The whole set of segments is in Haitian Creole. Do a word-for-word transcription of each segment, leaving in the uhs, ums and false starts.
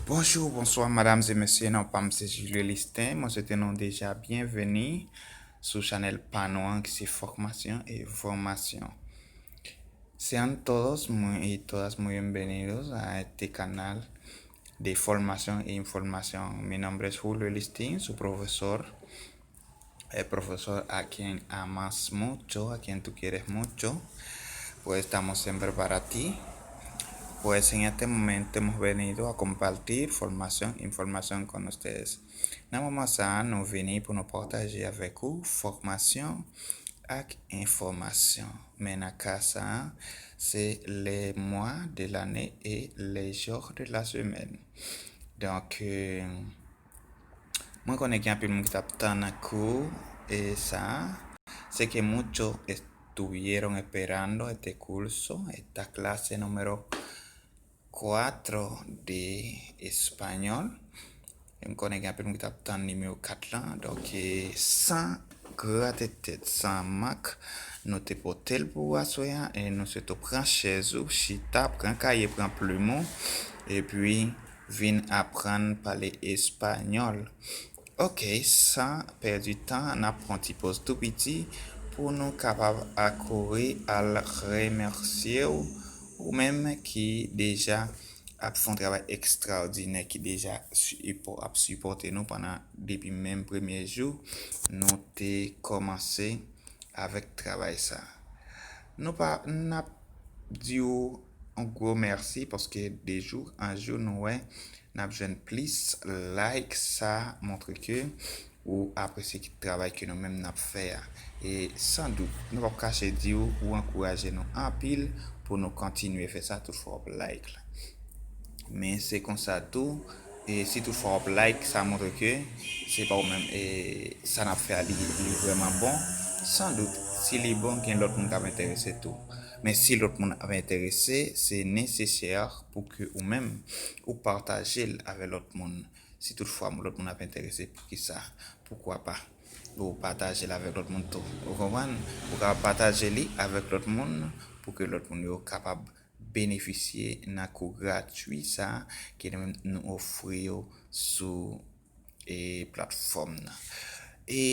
Bonjou, bonswa, medam e mesye, non pa m se Julio Listin. Mwen swete nou deja byenveni sou chanèl pa nou an ki se Fòmasyon e Enfòmasyon. Sean todos muy, y todas muy bienvenidos a este canal de formación e información. Mi nombre es Julio Listin, su profesor, el profesor a quien amas mucho, a quien tú quieres mucho. Pues estamos siempre para ti. Pues en este momento hemos venido a compartir formación, información con ustedes. Nan moman sa a, nou vini pou nou pataje avèk ou fòmasyon ak enfòmasyon. Men nan ka sa a, se les mois de l'année et les jours de la semaine. Donk, euh, mwen konnen gen anpil moun ki t ap tann kou e sa a. Sé que muchos estuvieron esperando este curso, esta clase número cuatro de español. M konnen gen anpil moun ki t ap tann nimewo kat lan. Donk, e, san grate tèt, san mank, nou te pote l pou aswè a, e nou swete w pran chèz ou, chita, pran kaye, pran plim ou, epi vin aprann pale espanyòl. Ok, san pèdi tan, n ap pran ti poz tou piti pou nou kapab akouri al remèsye w, ou menm ki deja ap fè yon travay ekstraòdinè, ki deja sipo-, ap sipòte nou pandan depi menm premye jou nou te kòmanse avèk travay sa. Nou pa, n ap di w yon gwo mèsi paske de jou an jou nou wè n ap jwenn plis like, sa montre ke ou apresye ki travay ke nou menm n ap fè a. E san dout, nou p ap kache di w, ou ankouraje nou anpil pou nou kontinye fè sa, toutfwa w ap like la. Men se konsa tou, e si toutfwa w ap like, sa montre ke se pa ou menm, e sa n ap fè a, li, li vrèman bon. San dout, si li bon, gen lòt moun k ap enterese tou. Men si lòt moun ap enterese, se nesesè pou ke ou menm, ou pataje l avèk lòt moun. Si toutfwa lòt moun ap enterese, poukisa? Poukwa pa? Ou pataje l avèk lòt moun tou. Ou konprann? Ou ka pataje li avèk lòt moun pou ke lòt moun yo kapab benefisye nan kou gratui sa ke nou menm nou ofri yo sou, e, platfòm nan. E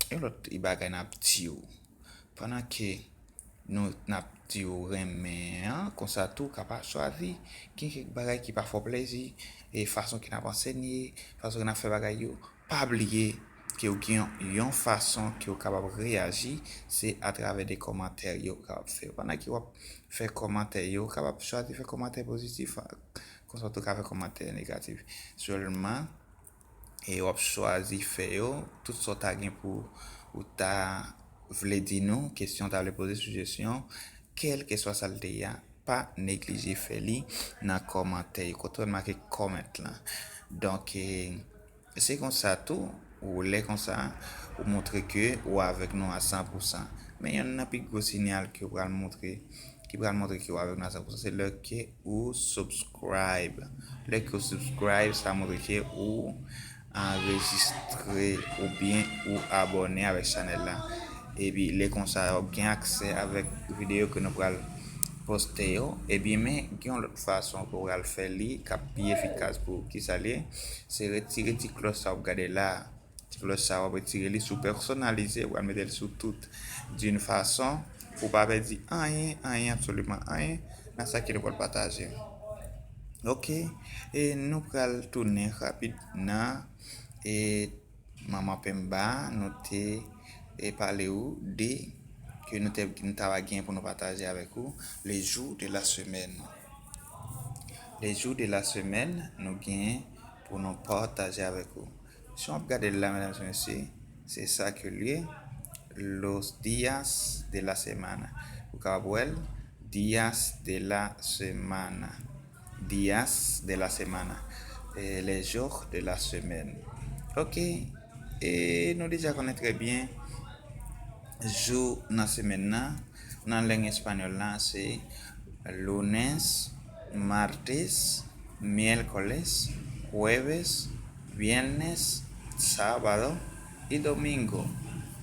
yon lòt bagay n ap di w, pandan ke nou, n ap di w renmen an, konsa tou w kapab chwazi. Gen kèk bagay ki pa fè w plezi, e fason ke n ap ansenye, fason ke n ap fè bagay yo. Pa bliye ke w gen yon, yon fason ke w kapab reyaji, se atravè de kòmantè yo w kapab fè. Pandan ke w ap fè kòmantè yo, w kapab chwazi fè kòmantè pozitif, konsa tou w ka fè kòmantè negatif. Sèlman, e w ap chwazi fè yo, tout sa w ta gen pou ou ta vle di nou, kesyon w ta vle poze, sijesyon, kèlkeswa sa l te ye a, pa neglije fè li nan kòmantè yo, kote w make comment lan. Donk, e, se konsa tou, ou lè konsa, ou montre ke ou avèk nou a san pou san. Men yonn nan pi gwo siyal ke w pral montre, ki pral montre ke w avèk nou a san pou san, se lè ke ou subscribe. Lè ke ou subscribe, sa montre ke ou anrejistre oubyen ou abòne avèk chanèl la. Epi lè konsa, w ap gen aksè avèk videyo ke nou pral poste yo. Ebyen, men gen yon lòt fason ke w pral fè li k ap pi efikas pou ou. Kisa l ye? Se retire ti klòch sa w ap gade la a. Ti klòch sa a, w ap retire li sou pèsonalize, w pral mete l sou tout. D'une façon pou w pa pèdi anyen, anyen, absoliman anyen nan sa ke nou pral pataje. Ok, e nou pral tounen rapid nan, e, Manman Penba, nou te, e, pale ou de ke nou te, nou ta va gen pou nou pataje avèk ou, les jours de la semaine. Les jours de la semaine, nou gen pou nou pataje avèk ou. Si w ap gade l la, medam e mesye, se sa ke l ye, los días de la semana. Ou kapab wè l, días de la semana. Días de la semana. Eh, les jours de la semaine. Ok. E nou deja konnen trè byen jou nan semèn nan. Nan lang espanyòl la, se lunes, martes, miércoles, jueves, viernes, sábado y domingo.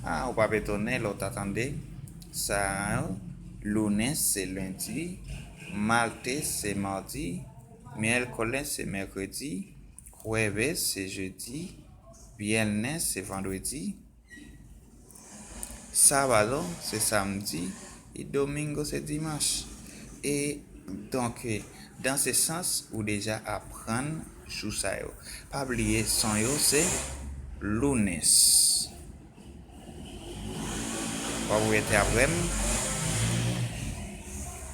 Ah, ou p ap etone lè w ta tande sa yo. Lunes se lendi, martes se madi, Miércoles se mèkredi, jueves se jedi, viernes se vandredi, sábado se samdi, e domingo se dimanch. E donk, dans ce sens, ou deja aprann jou sa yo. Pa bliye, son yo se lunes. W ap repete apre m.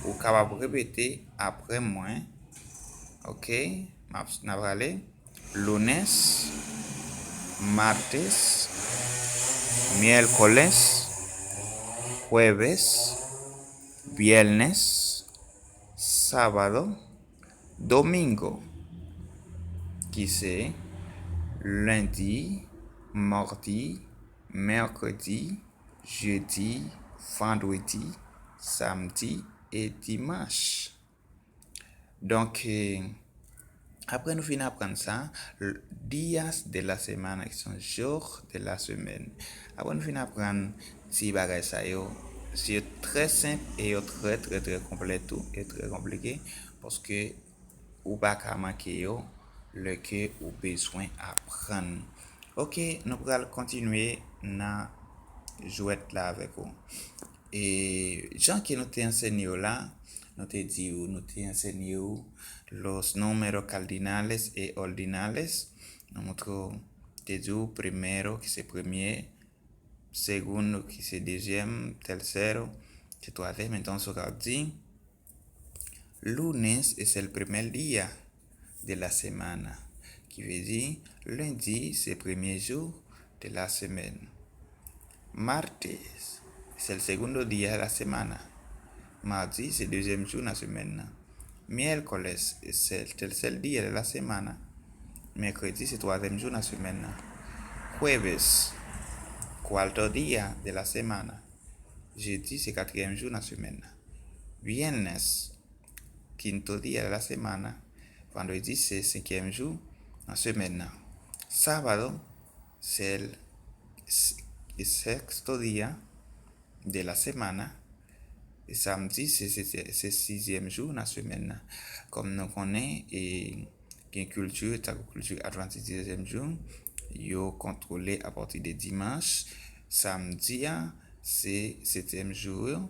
Ou kapab repete apre mwen. Ok? M ap, n ap rale. Lunes, martes, miércoles, jueves, viernes, sábado, domingo, ki se lendi, madi, mèkredi, jedi, vandredi, samdi e dimanch. Donk, eh, apre nou fin aprann sa, l-, días de la semana, ki se jours de la semaine. Apre nou fin aprann ti bagay sa yo, se yo trè senp e yo trè, trè, trè konplè tou, e trè konplike, paske ou pa ka manke yo lè ke ou bezwen aprann. Ok, nou pral kontinye nan jwèt la avèk ou. E jan ke nou te ansenye w la, nou te di w, nou te ansenye w los números cardinales e ordinales. Nou montre w, te di w primero, ki se premye, segundo, ki se dezyèm, tercero, ki se twazyèm. Entonces, w ka di, lunes es el primer día de la semana, ki vle di, lendi se premye jou de la semèn. Martes es el segundo día de la semana, madi se dezyèm jou nan semèn nan. Miércoles es el tercer día de la semana, mèkredi se twazyèm jou nan semèn nan. Jueves, cuarto día de la semana, jedi se katriyèm jou nan semèn nan. Viernes, quinto día de la semana, vandredi se senkyèm jou nan semèn nan. Sábado, se el s-, sexto día de la semana, e samdi se, se, se sizyèm jou nan semèn nan. Kòm nou konnen, e gen kilti, tankou kilti advantis dizyèm jou, yo kontwole apati de dimanch. Samdi a, se setyèm jou yo.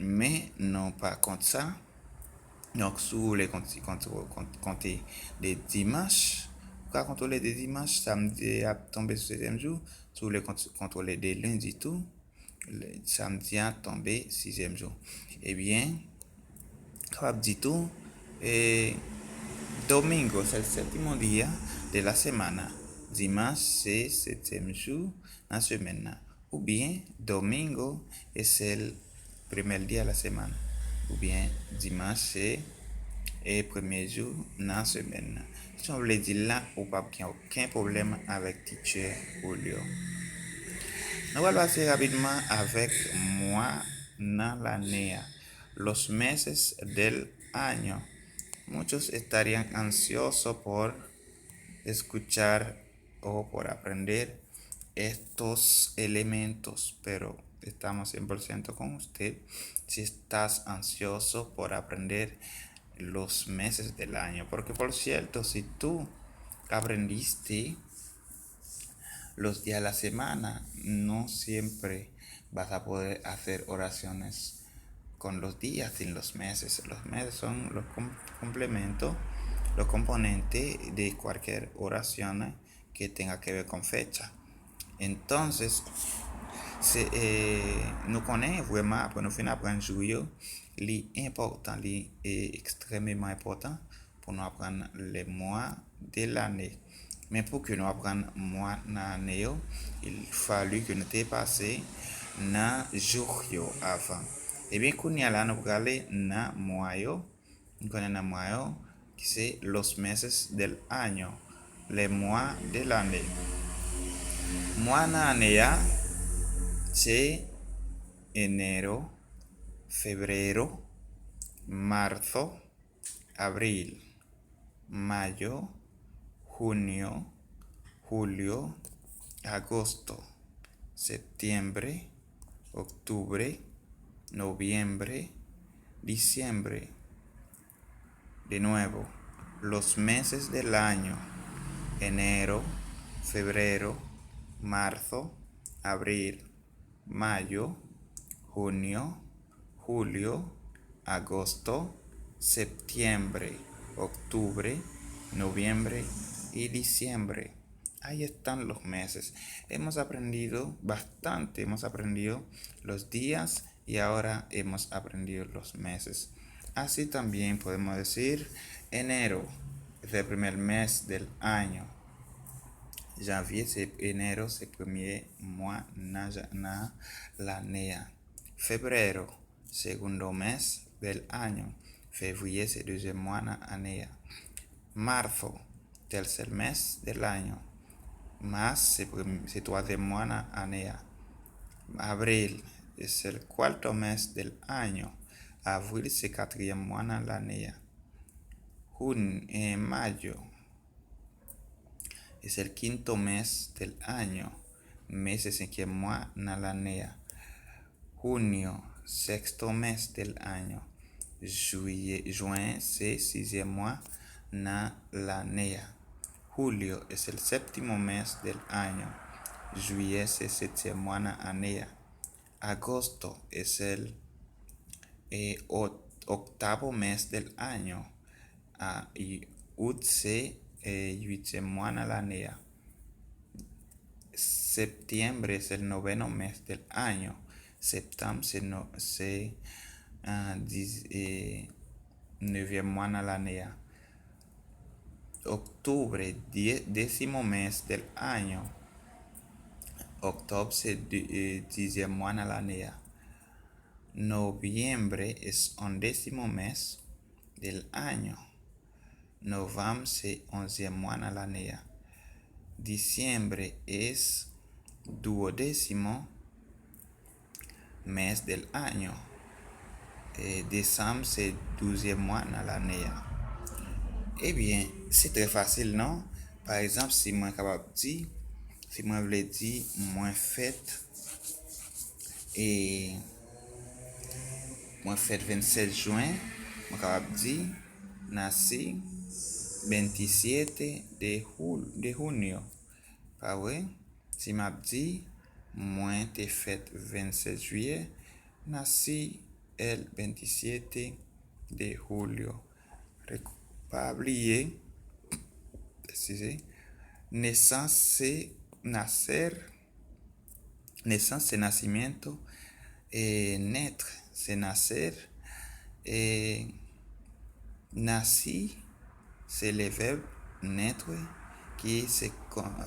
Men, nou pa kont sa. Donk, si w vle konti-, konti-, kont-, konte de dimanch, ou ka kontwole de dimanch, samdi ap tonbe sou setyèm jou. Si w vle konti-, kontwole de lendi tou, le-, samdi a tonbe sizyèm jou. Ebyen, kapab di tou, e, domingo es el séptimo día de la semana. Dimanch se setyèm jou nan semèn nan. Oubyen, domingo es el primer día de la semana. Oubyen, dimanch se, e, premye jou nan semèn nan. Jan w vle di l la, ou p ap gen okenn pwoblèm avèk teacher Julio. Nou pral pase rapidman avèk mwa nan lane a. Los meses del año. Muchos estarían ansiosos por escuchar o por aprender estos elementos, pero estamos cien por ciento con usted si estás ansioso por aprender los meses del año. Porque, por cierto, si tú aprendiste los días de la semana, no siempre vas a poder hacer oraciones con los días sin los meses. Los meses son los com-, complementos, los componentes de cualquier oración que tenga que ver con fecha. Entonces, se, eh, nou konnen vrèman, apre nou fin aprann jou yo, li enpòtan, li, eh, ekstrèmeman enpòtan pou nou aprann les mois de l'année. Men pou ke nou aprann mwa nan ane yo, il fallu ke nou te pase nan jou yo avan. Ebyen, kounye a la, nou prale nan mwa yo. Nou konnen nan mwa yo, ki se los meses del año, les mois de l'année. Mwa nan ane a, se enero, febrero, marzo, abril, mayo, junio, julio, agosto, septiembre, octubre, noviembre, diciembre, de nuevo, Los meses del año: enero, febrero, marzo, abril, mayo, junio, julio, agosto, septiembre, octubre, noviembre y diciembre. Ahí están los meses. Hemos aprendido bastante, hemos aprendido los días y ahora hemos aprendido los meses. Así también podemos decir enero es el primer mes del año. Janvier, se enero, se premye mwa nan, nan lane a. Febrero, segundo mes del año. Fevriye se dezyèm mwa nan ane a. Marzo, tercer mes del año. Mas se, se twazyèm mwa nan ane a. Abril, es el cuarto mes del año. Avril se katriyèm mwa nan lane a. Jun, eh, mayo, es el quinto mes del año. Me se senkyèm mwa nan lane a. Junio, sexto mes del año. Juye, jen se sizyèm mwa nan lane a. Julio es el séptimo mes del año. Juye se setyèm mwa nan ane a. Agosto es el, eh, octavo mes del año. Ut se, eh, uityèm mwa nan lane a. Septiembre es el noveno mes del año. Septanm se, no, se, ah, diz, eh, nevyèm mwa nan lane a. Octubre, décimo mes del año. Oktòb se, eh, dizyèm mwa nan lane a. Noviembre es undécimo mes del año. Novanm se onzyèm mwa nan lane a. Diciembre es duodécimo mes del año. E desanm se douzyèm mwa nan lane a. Ebyen, se trè fasil, non? Pa egzanp, si mwen kapab di, si mwen vle di mwen fèt, e mwen fèt vennsèt jen, mwen kapab di nací veintisiete de jul-, de junio. Pa vre? Si m ap di mwen te fèt vennsèt jiyè, nací el veintisiete de julio. Pa bliye, eskize, nesans se nacer, nesans se nacimiento, e naître se nacer, e nací se le verbe naître qui se,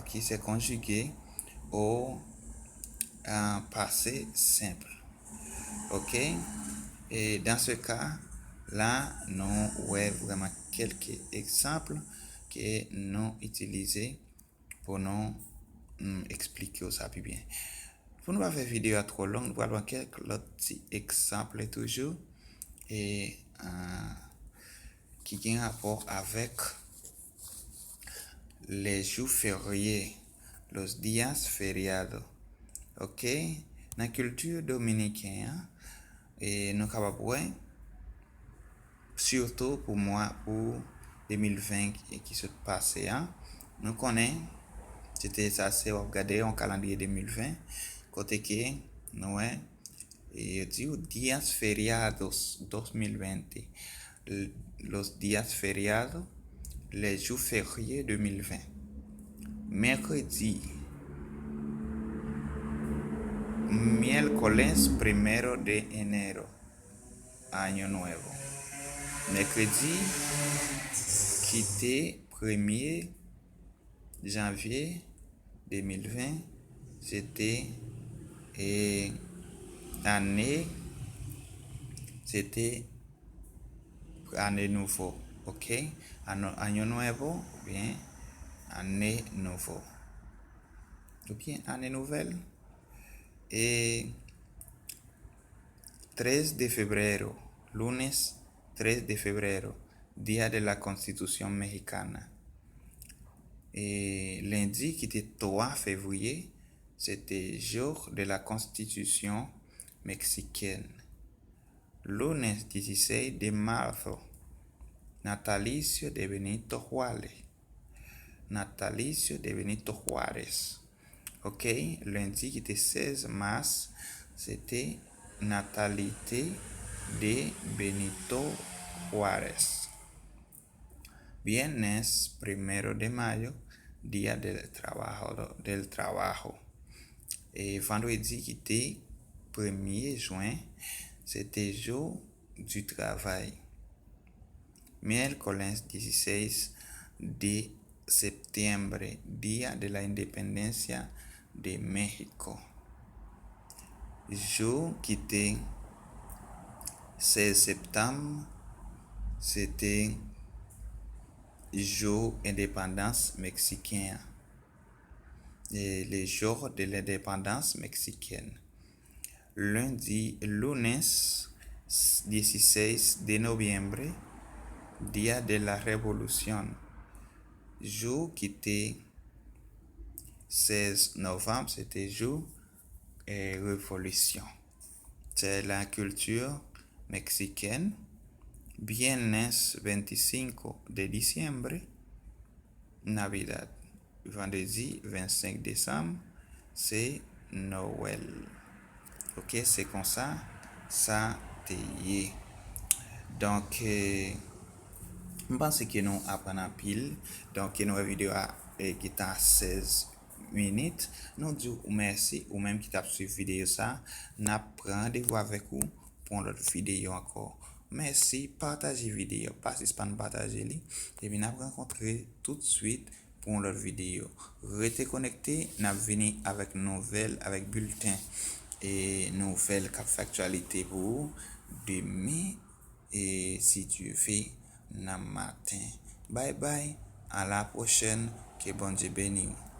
qui se conjugue au, euh, passé simple. Ok? E dans ce cas, la, nou wè vrèman kèlke egzanp ke nou itilize pou nou, mm, eksplike w sa pi byen. Pou nou pa fè videyo a twò long, nou pral pran kèk lòt ti egzanp toujou, e, ah, ki gen rapò avèk les jours fériés, los días feriados. Ok? Nan kilti dominiken an, e nou kapab wè, sitou pou mwa, pou de mil ven ki, ki sot pase a. Nou konnen, se te sa, se w ap gade yon kalandriye de mil ven, kote ke nou wè, e yo di w días feriados dos mil veinte. L-, los días feriados, les jours fériés de mil ven. Mèkredi, miércoles primero de enero, Año Nuevo. Mèkredi ki te premye janvye de mil ven, se te, e, ane, se te ane nouvo, ok? Ano, Año Nuevo, oubyen ane nouvo. Oubyen ane nouvèl. E tres de febrero, lunes tres de febrero, Día de la Constitución Mexicana. E lendi ki te twa fevriye, se te Jour de la Constitution Mexicaine. Lunes dieciséis de marzo, Natalicio de Benito Juárez. Natalicio de Benito Juárez. Ok, lendi ki te sèz mas, se te Natalite de Benito Juárez. Viernes primero de mayo, Día del Trabajador, del Trabajo. E vandredi ki te premye jen, se te Jou du Travail. Miércoles dieciséis de septiembre, Día de la Independencia de México. Jou ki te sèz septanm, se te Jou Endepandans Meksiken an. Eh, le Jour de l'Indépendance Mexicaine. Lundi, lunes dieciséis de noviembre, Día de la Revolución. Jou ki te sèz novanm, se te jou eh, revolisyon. C'est la culture mexicaine. Viernes veinticinco de diciembre, Navidad. Vandredi vennsenk desanm, se Nowèl. Ok, se konsa sa te ye. Donk, eh, m panse ke nou aprann anpil. Donk, ke nou wè videyo a eh, ki ta sèz minit. Nou di w mèsi, ou menm ki t ap swiv videyo sa. N ap pran randevou avèk ou pou yon lòt videyo ankò. Mèsi, pataje videyo, pa sispann pataje li. Epi n ap rankontre tout swit pou yon lòt videyo. Rete konekte, n ap vini avèk nouvèl, avèk bilten e nouvèl k ap fè aktyalite pou ou demen, e si Dye ve, nan maten. Bay bay, a la pwochèn, ke Bondye beni w.